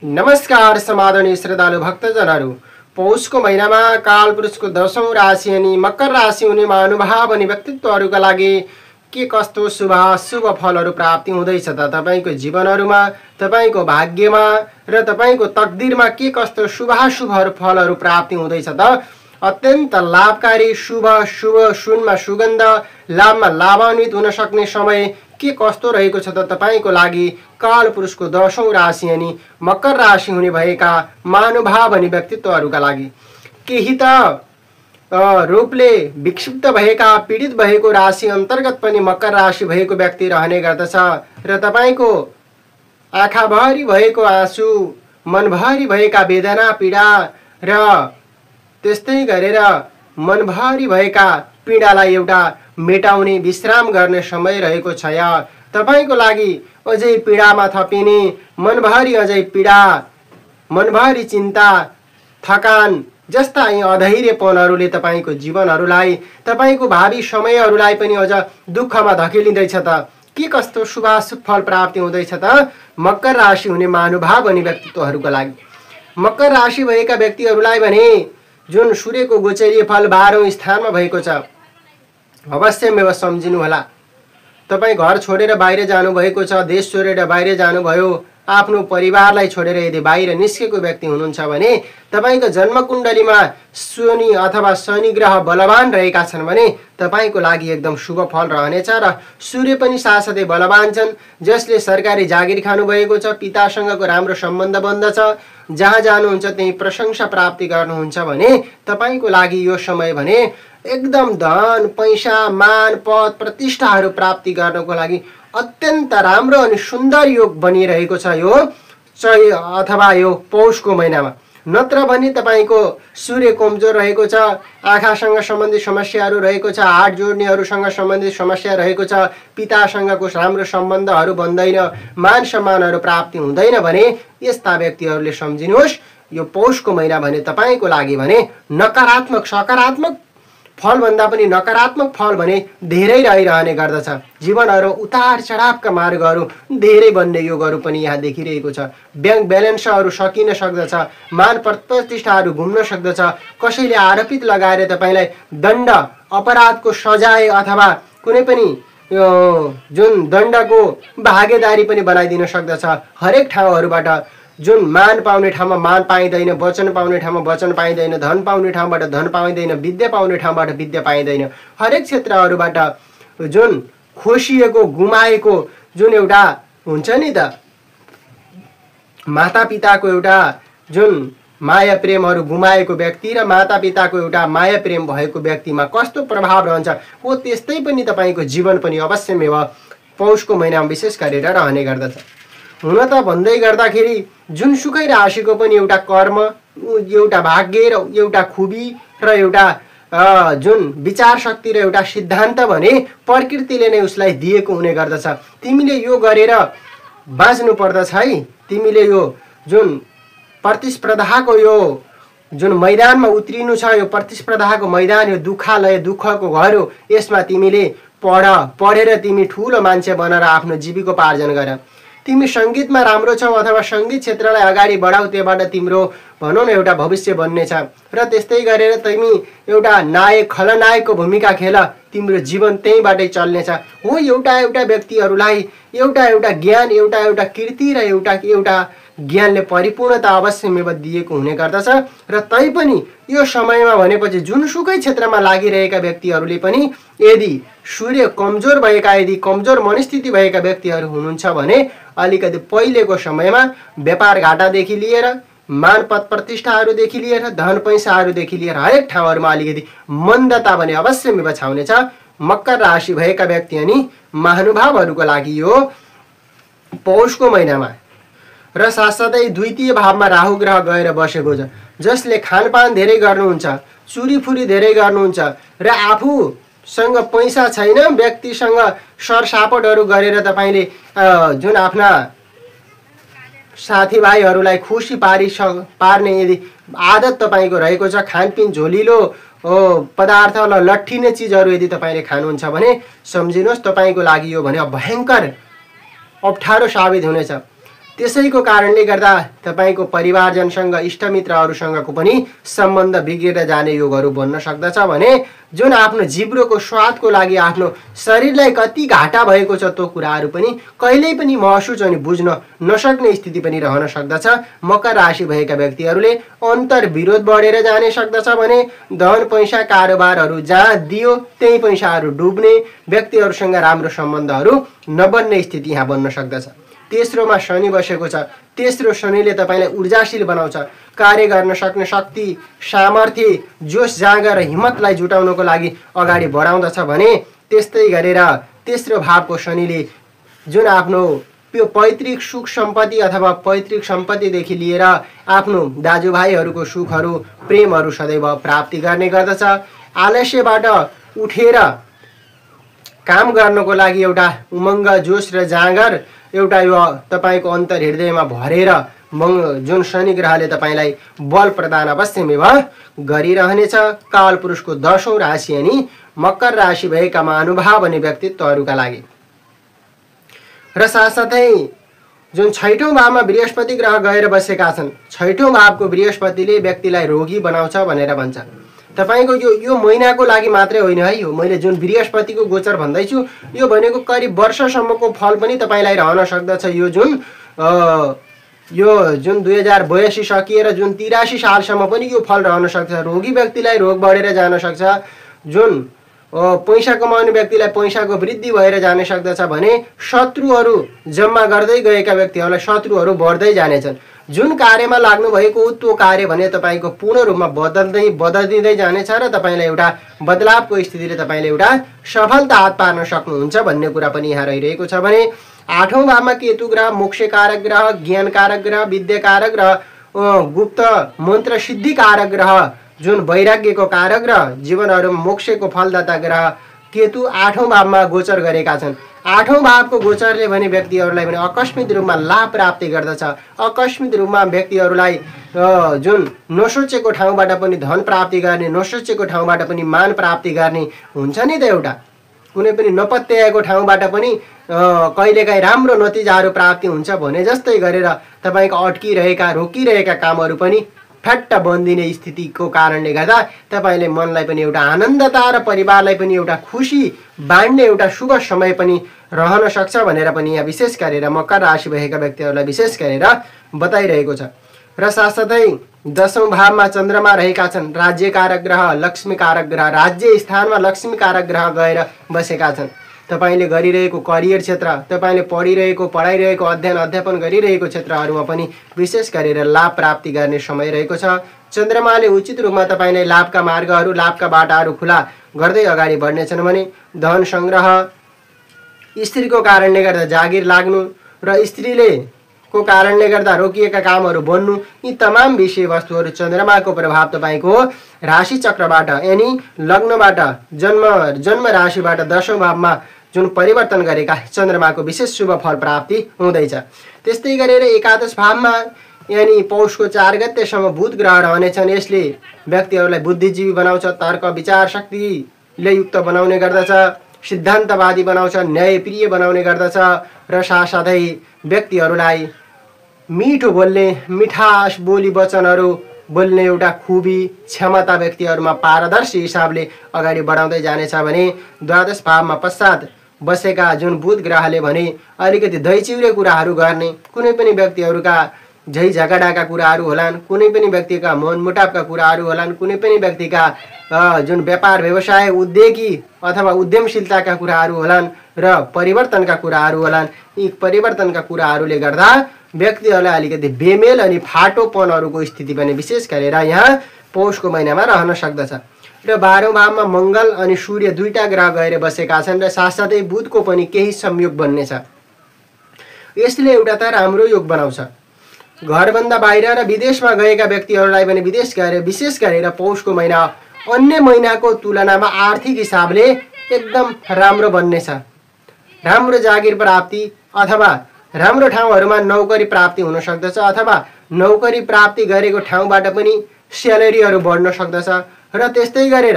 नमस्कार समादरणीय श्रद्धालु भक्तजनहरू, पौषको महिनामा कालपुरुषको 10औं राशि अनि मकर राशि हुने महानुभाव अनि व्यक्तित्वहरूका लागि के कस्तो शुभ फलहरू प्राप्ति हुँदैछ त तपाईको जीवनहरूमा, तपाईको भाग्यमा र तपाईको तकदिरमा के कस्तो शुभ फलहरू प्राप्ति हुँदैछ त? अत्यन्त लाभकारी शुभ सुनमा सुगन्ध, लाभमा लाभान्वित हुन सक्ने समय के कस्तो रहेको छ त तपाईको लागि कालपुरुषको 10औं राशि अनि मकर राशि हुने भएका महानुभाव अनि व्यक्तित्वहरूका लागि? केही त रूपले विक्षिप्त भएका पीडित भएको राशि अन्तर्गत पनि मकर राशि भएको व्यक्ति रहने गर्दछ र तपाईको आँखाभरि भएको आँसु, मनभरि भएका वेदना पीडा र त्यस्तै गरेर मनभरि भएका पीडालाई एउटा मेटाउने विश्राम गर्ने समय रहेको छ। तपाईको लागि अझै पीडामा थपिने, मनभरि अझै पीडा, मनभरि चिन्ता, थकान जस्ता यी अधैर्यपनहरूले तपाईको जीवनहरूलाई, तपाईको भावी समयहरूलाई पनि अझ दुःखमा धकेलिँदैछ त? के कस्तो शुभ फल प्राप्ति हुँदैछ त मकर राशि हुने महानुभाव अनि व्यक्तित्वहरूका लागि? मकर राशि भएका व्यक्तिहरूलाई भने जुन सूर्यको गोचरीय फल 12औं स्थानमा भएको छ, अवश्य सम्झिनु होला। तपाईँ घर छोडेर बाहिर जानुभएको छ, देश छोडेर बाहिर जानुभयो, आफ्नो परिवारलाई छोडेर यदि बाहिर निस्केको व्यक्ति हुनुहुन्छ भने तपाईको जन्मकुण्डलीमा शनि अथवा शनि ग्रह बलवान रहेका छन् भने तपाईको लागि एकदम शुभ फल रहनेछ र सूर्य पनि साथसाथै बलवान छन्, जसले सरकारी जागिर खानुभएको छ, पितासँगको राम्रो सम्बन्ध बन्दछ, जहाँ जानुहुन्छ त्यही प्रशंसा प्राप्ति गर्नुहुन्छ भने तपाईको लागि यो समय भने एकदम धन पैसा मान पद प्रतिष्ठाहरू प्राप्ति गर्नको लागि अत्यन्त राम्रो अनि सुन्दर योग बनिरहेको छ यो अथवा यो पौषको महिनामा। नत्र भने तपाईको सूर्य कमजोर रहेको छ, आँखासँग सम्बन्धित समस्याहरू रहेको छ, हात जोड्नेहरूसँग सम्बन्धित समस्या रहेको छ, पितासँगको राम्रो सम्बन्धहरू बन्दैन, मान सम्मानहरू प्राप्ति हुँदैन भने यस्ता व्यक्तिहरूले सम्झिनुहोस् यो पौषको महिना भने तपाईको लागि भने नकारात्मक सकारात्मक फल भन्दा पनि नकारात्मक फल भने धेरै रहिरहने गर्दछ। जीवनहरू उतार चढावका मार्गहरू धेरै बन्ने योगहरू पनि यहाँ देखिरहेको छ। ब्याङ्क ब्यालेन्सहरू सकिन सक्दछ, मान प्रतिष्ठाहरू घुम्न सक्दछ, कसैले आरोपित लगाएर तपाईलाई दण्ड अपराधको सजाय अथवा कुनै पनि जुन दण्डको भागेदारी पनि बनाइदिन सक्दछ। हरेक ठाउँहरूबाट जुन मान पाउने ठाउँमा मान पाइँदैन, वचन पाउने ठाउँमा वचन पाइँदैन, धन पाउने ठाउँबाट धन पाइँदैन, विद्या पाउने ठाउँबाट विद्या पाइँदैन। हरेक क्षेत्रहरूबाट जुन खोसिएको गुमाएको जुन एउटा हुन्छ नि त मातापिताको एउटा जुन माया प्रेमहरू गुमाएको व्यक्ति र मातापिताको एउटा माया प्रेम भएको व्यक्तिमा कस्तो प्रभाव रहन्छ हो त्यस्तै पनि तपाईको जीवन पनि अवश्यमेव पौषको महिनामा विशेष गरेर रहने गर्दछ। हुन त भन्दै गर्दाखेरि जुनसुकै राशिको पनि एउटा कर्म, एउटा भाग्य र एउटा खुबी र एउटा जुन विचार शक्ति र एउटा सिद्धान्त भने प्रकृतिले नै उसलाई दिएको हुने गर्दछ। तिमीले यो गरेर बाँच्नु पर्दछ है, तिमीले यो जुन प्रतिस्पर्धाको यो जुन मैदानमा उत्रिनु छ, यो प्रतिस्पर्धाको मैदान, यो दुःखालय दुःखको घर हो, यसमा तिमीले पढेर तिमी ठुलो मान्छे बनेर आफ्नो जीविकोपार्जन गर। तिमी सङ्गीतमा राम्रो छौ अथवा सङ्गीत क्षेत्रलाई अगाडि बढाऊ, त्योबाट तिम्रो भनौँ न एउटा भविष्य बन्नेछ र त्यस्तै गरेर तिमी एउटा नायक खलनायकको भूमिका खेल, तिम्रो जीवन त्यहीँबाटै चल्नेछ। हो एउटा व्यक्तिहरूलाई एउटा ज्ञान, एउटा कीर्ति र एउटा ज्ञानले परिपूर्णता अवश्यमेव दिएको हुने गर्दछ र तैपनि यो समयमा भनेपछि जुनसुकै क्षेत्रमा लागिरहेका व्यक्तिहरूले पनि यदि सूर्य कमजोर भएका, यदि कमजोर मनस्थिति भएका व्यक्तिहरू हुनुहुन्छ भने अलिकति पहिलेको समयमा व्यापार घाटादेखि लिएर मान पद प्रतिष्ठाहरूदेखि लिएर धन पैसाहरूदेखि लिएर हरेक ठाउँहरूमा अलिकति मन्दता भने अवश्यमेव छाउनेछ। मकर राशि भएका व्यक्ति अनि महानुभावहरूको लागि यो पौषको महिनामा र साथसाथै द्वितीय भावमा राहु ग्रह गएर बसेको छ, जसले खानपान धेरै गर्नुहुन्छ, चुरीफुरी धेरै गर्नुहुन्छ र आफूसँग पैसा छैन व्यक्तिसँग सरसापटहरू गरेर तपाईँले जुन आफ्ना साथीभाइहरूलाई खुसी पार्ने यदि आदत तपाईँको रहेको छ, खानपिन झोलिलो पदार्थ लट्ठिने चिजहरू यदि तपाईँले खानुहुन्छ भने सम्झिनुहोस् तपाईँको लागि यो भने भयङ्कर अप्ठ्यारो साबित हुनेछ। त्यसैको कारणले गर्दा तपाईको परिवारजनसँग इष्टमित्रहरूसँगको पनि सम्बन्ध बिग्रेर जाने योगहरू बन्न सक्दछ भने जुन आफ्नो जिब्रोको स्वादको लागि आफ्नो शरीरलाई कति घाटा भएको छ त्यो कुराहरू पनि कहिल्यै पनि महसुस अनि बुझ्न नसक्ने स्थिति पनि रहन सक्दछ। मकर राशि भएका व्यक्तिहरूले अन्तर्विरोध बढेर जाने सक्दछ भने धन पैसा कारोबारहरू जहाँ दियो त्यही पैसाहरू डुब्ने, व्यक्तिहरूसँग राम्रो सम्बन्धहरू नबन्ने स्थिति यहाँ बन्न सक्दछ। तेस्रोमा शनि बसेको छ। तेस्रो शनिले तपाईलाई ऊर्जाशील बनाउँछ, कार्य गर्न सक्ने शक्ति, सामर्थ्य, जोश जाँगर र हिम्मतलाई जुटाउनको लागि अगाडि बढाउँदछ भने त्यस्तै गरेर तेस्रो भावको शनिले जुन आफ्नो पैतृक सुख सम्पत्ति अथवा पैतृक सम्पत्तिदेखि लिएर आफ्नो दाजुभाइहरूको सुखहरू प्रेमहरू सदैव प्राप्ति गर्ने गर्दछ। आलस्यबाट उठेर काम गर्नको लागि एउटा उमङ्ग, जोश र जाँगर एउटा यो तपाईको अन्तर हृदयमा भरेर जुन शनि ग्रहले तपाईलाई बल प्रदान अवश्यमेव गरिरहनेछ। कालपुरुषको 10औं राशि अनि मकर राशि भएका महानुभाव अनि व्यक्तित्वहरूका लागि र साथसाथै जुन 6औं भावमा बृहस्पति ग्रह गएर बसेका छन्। 6औं भावको बृहस्पतिले व्यक्तिलाई रोगी बनाउँछ भनेर भन्छ। तपाईको यो महिनाको लागि मात्रै होइन है, यो मैले जुन बृहस्पतिको गोचर भन्दैछु यो भनेको करिब वर्षसम्मको फल पनि तपाईलाई रहन सक्दछ। यो जुन 2082 सकिएर जुन 83 सालसम्म पनि यो फल रहन सक्छ। रोगी व्यक्तिलाई रोग बढेर जान सक्छ, जुन पैसा कमाउने व्यक्तिलाई पैसाको वृद्धि भएर जान सक्दछ भने शत्रुहरू जम्मा गर्दै गएका व्यक्तिहरूलाई शत्रुहरू बढ्दै जानेछन्। जुन कार्यमा लाग्नु भएको त्यो कार्य भने तपाईको पूर्ण रूपमा बदलिँदै जानेछ र तपाईलाई एउटा बदलावको स्थितिले तपाईले एउटा सफलता हात पार्न सक्नुहुन्छ भन्ने कुरा पनि यहाँ रहिरहेको छ। भने 8औं भावमा केतु ग्रह मोक्षकारक ग्रह, ज्ञानकारक ग्रह, विद्याकारक ग्रह, गुप्त मन्त्र सिद्धिकारक ग्रह, जुन वैराग्यको कारक ग्रह, जीवनहरूमा मोक्षको फलदाता ग्रह केतु 8औं भावमा गोचर गरेका छन्। 8औं भावको गोचरले भने व्यक्तिहरूलाई पनि आकस्मिक रूपमा लाभ प्राप्ति गर्दछ। आकस्मिक रूपमा व्यक्तिहरूलाई जुन नसोचेको ठाउँबाट पनि धन प्राप्ति गर्ने, नसोचेको ठाउँबाट पनि मान प्राप्ति गर्ने हुन्छ नि त। एउटा कुनै पनि नपत्याएको ठाउँबाट पनि कहिलेकाहीँ राम्रो नतिजाहरू प्राप्ति हुन्छ भने जस्तै गरेर तपाईको अड्किरहेका रोकिरहेका कामहरू पनि फ्याट्ट बन्दिने स्थितिको कारणले गर्दा तपाईले मनलाई पनि एउटा आनन्दता र परिवारलाई पनि एउटा खुसी बाँड्ने एउटा शुभ समय पनि रहन सक्छ भनेर पनि यहाँ विशेष गरेर मकर राशि भएका व्यक्तिहरूलाई विशेष गरेर बताइरहेको छ। र साथसाथै 10औं भावमा चन्द्रमा रहेका छन्। राज्यकारक ग्रह, लक्ष्मीकारक ग्रह, राज्य स्थानमा लक्ष्मीकारक ग्रह गएर बसेका छन्। तपाईले गरिरहेको करियर क्षेत्र, तपाईले पढिरहेको पढाइरहेको अध्ययन अध्यापन गरिरहेको क्षेत्रहरूमा पनि विशेष गरेर लाभ प्राप्ति गर्ने समय रहेको छ। चन्द्रमाले उचित रूपमा तपाईलाई लाभका मार्गहरू, लाभका बाटाहरू खुला गर्दै अगाडि बढ्नेछन् भने धन संग्रह, स्त्रीको कारणले गर्दा जागिर लाग्नु र स्त्रीले को कारणले गर्दा रोकिएका कामहरू बन्नु, यी तमाम विषयवस्तुहरू चन्द्रमाको प्रभाव तपाईको राशि चक्रबाट यानी लग्नबाट जन्म राशिबाट 10औं भावमा जुन परिवर्तन गरेका चन्द्रमाको विशेष शुभ फल प्राप्ति हुँदैछ। त्यस्तै गरेर एकादश भावमा यानी पौषको 4 गतेसम्म बुध ग्रह रहनेछन्। यसले व्यक्तिहरूलाई बुद्धिजीवी बनाउँछ, तर्क विचार शक्तिले युक्त बनाउने गर्दछ, सिद्धान्तवादी बनाउँछ, न्यायप्रिय बनाउने गर्दछ र साथसाथै व्यक्तिहरूलाई मिठो बोल्ने, मिठास बोली वचनहरू बोल्ने एउटा खुबी क्षमता व्यक्तिहरूमा पारदर्शी हिसाबले अगाडि बढाउँदै जानेछ। भने द्वादश भावमा पश्चात बसेका जुन बुध ग्रहले भने अलिकति दहीचिउरे कुराहरू गर्ने, कुनै पनि व्यक्तिहरूका झै झगडाका कुराहरू होलान्, कुनै पनि व्यक्तिका मनमुटावका कुराहरू होलान्, कुनै पनि व्यक्तिका जुन व्यापार व्यवसाय उद्योगी अथवा उद्यमशीलताका कुराहरू होलान् र परिवर्तनका कुराहरू होलान्। यी परिवर्तनका कुराहरूले गर्दा व्यक्तिहरूलाई अलिकति बेमेल अनि फाटोपनहरूको स्थिति पनि विशेष गरेर यहाँ पौषको महिनामा रहन सक्दछ। र 12औं भावमा मङ्गल अनि सूर्य दुईटा ग्रह गएर बसेका छन् र साथसाथै बुधको पनि केही संयोग बन्नेछ। यसले एउटा त राम्रो योग बनाउँछ। घरभन्दा बाहिर र विदेशमा गएका व्यक्तिहरूलाई पनि विशेष गरेर पौषको महिना अन्य महिनाको तुलनामा आर्थिक हिसाबले एकदम राम्रो बन्नेछ। राम्रो जागिर प्राप्ति अथवा राम्रो ठाउँहरूमा नौकरी प्राप्ति हुन सक्दछ अथवा नौकरी प्राप्ति गरेको ठाउँबाट पनि स्यालेरीहरू बढ्न सक्दछ र त्यस्तै गरेर